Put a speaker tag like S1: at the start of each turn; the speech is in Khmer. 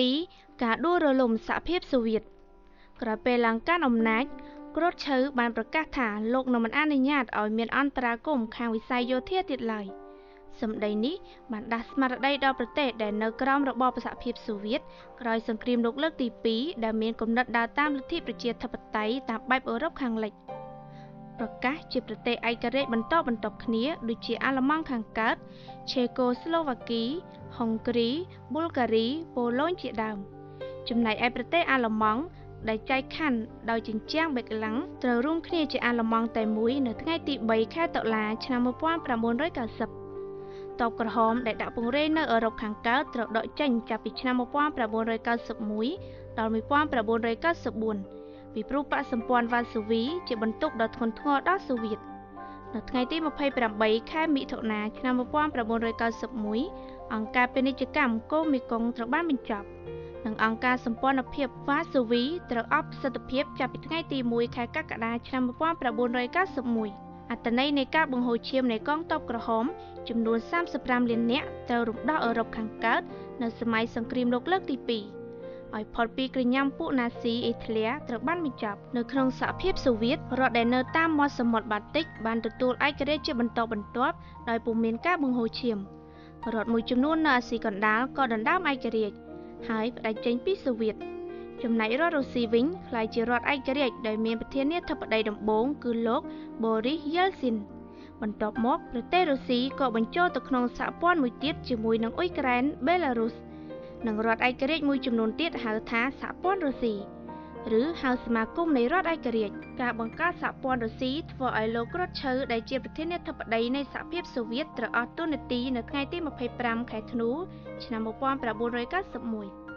S1: 7 ការដួលរលំសហភាពសូវៀត។ ក្រោយពេលឡើងកាន់អំណាច ក្រូតឆៅបានប្រកាសថា លោកនឹងមិនអនុញ្ញាតឲ្យមានអន្តរាគមន៍ខាងវិស័យយោធាទៀតឡើយ។ សម្ដីនេះបានដាស់ស្មារតីដល់ប្រទេសដែលនៅក្រោមរបបសហភាពសូវៀតក្រោយសង្គ្រាមលោកលើកទី2 ដែលមានគំនិតដើរតាមលទ្ធិប្រជាធិបតេយ្យតាមបែបអឺរ៉ុបខាងលិច ប្រកាសជាប្រទេសឯករាជ្យបន្តបន្ទាប់គ្នា ដូចជាអាល្លឺម៉ង់ខាងកើត ឆេកូស្លូវ៉ាគី ហុងគ្រី ប៊ុលហ្គារី ប៉ូឡូញជាដើម។ ចំណែកឯប្រទេសអាល្លឺម៉ង់ដែលចែកខណ្ឌដោយជញ្ជាំងបេក្លាំង ត្រូវរួមគ្នាជាអាល្លឺម៉ង់តែមួយនៅថ្ងៃទី3 ខែតុលា ឆ្នាំ1990។ តបក្រហមដែលដាក់ពង្រាយនៅអឺរ៉ុបខាងកើតត្រូវដកចេញចាប់ពីឆ្នាំ1991ដល់1994 ពីព្រោះបក្សសម្ព័ន្ធវ៉ាសូវីជាបន្ទុកដ៏ធ្ងន់ធ្ងរដល់សូវៀត។ នៅថ្ងៃទី28 ខែមិថុនា ឆ្នាំ1991 អង្គការពាណិជ្ជកម្មកូមីកុងត្រូវបានបញ្ចប់ និងអង្គការសម្ព័ន្ធភាពវ៉ាសូវីត្រូវអស់ប្រសិទ្ធភាពចាប់ពីថ្ងៃទី1 ខែកក្កដា ឆ្នាំ1991។ អត្ថន័យនៃការបង្ហូរឈាមនៃកងទ័ពក្រហមចំនួន35លាននាក់ត្រូវរំដោះអឺរ៉ុបខាងកើតនៅសម័យសង្គ្រាមលោកលើកទី2 ឲ្យផុតពីក្រញាំពួកណាស៊ីអ៊ីត្លែ ត្រូវបានបញ្ចប់។ នៅក្នុងសហភាពសូវៀត រដ្ឋដែលនៅតាមមាត់សមុទ្របាតិកបានទទួលឯករាជ្យជាបន្តបន្ទាប់ដោយពុំមានការបង្ហូរឈាម។ រដ្ឋមួយចំនួននៅអាស៊ីកណ្ដាលក៏ដណ្ដើមឯករាជ្យ ហើយផ្ដាច់ចេញពីសូវៀត។ ចំណែករដ្ឋរុស្ស៊ីវិញ ក្លាយជារដ្ឋឯករាជ្យដោយមានប្រធានាធិបតីដំបូងគឺលោកបូរីស យេលស៊ីន។ បន្ទាប់មកប្រទេសរុស្ស៊ីក៏បញ្ចូលទៅក្នុងសហព័ន្ធមួយទៀតជាមួយនឹងអ៊ុយក្រែន បេឡារុស និងរដ្ឋឯករាជ្យមួយចំនួនទៀត ហៅថាសហព័ន្ធរុស្ស៊ី ឬហៅសមាគមនៃរដ្ឋឯករាជ្យ។ ការបង្កើតសហព័ន្ធរុស្ស៊ីធ្វើឲ្យលោកក្រូតឆៅដែលជាប្រធានាធិបតីនៃសហភាពសូវៀតត្រូវអស់តួនាទីនៅថ្ងៃទី25 ខែធ្នូ ឆ្នាំ1991។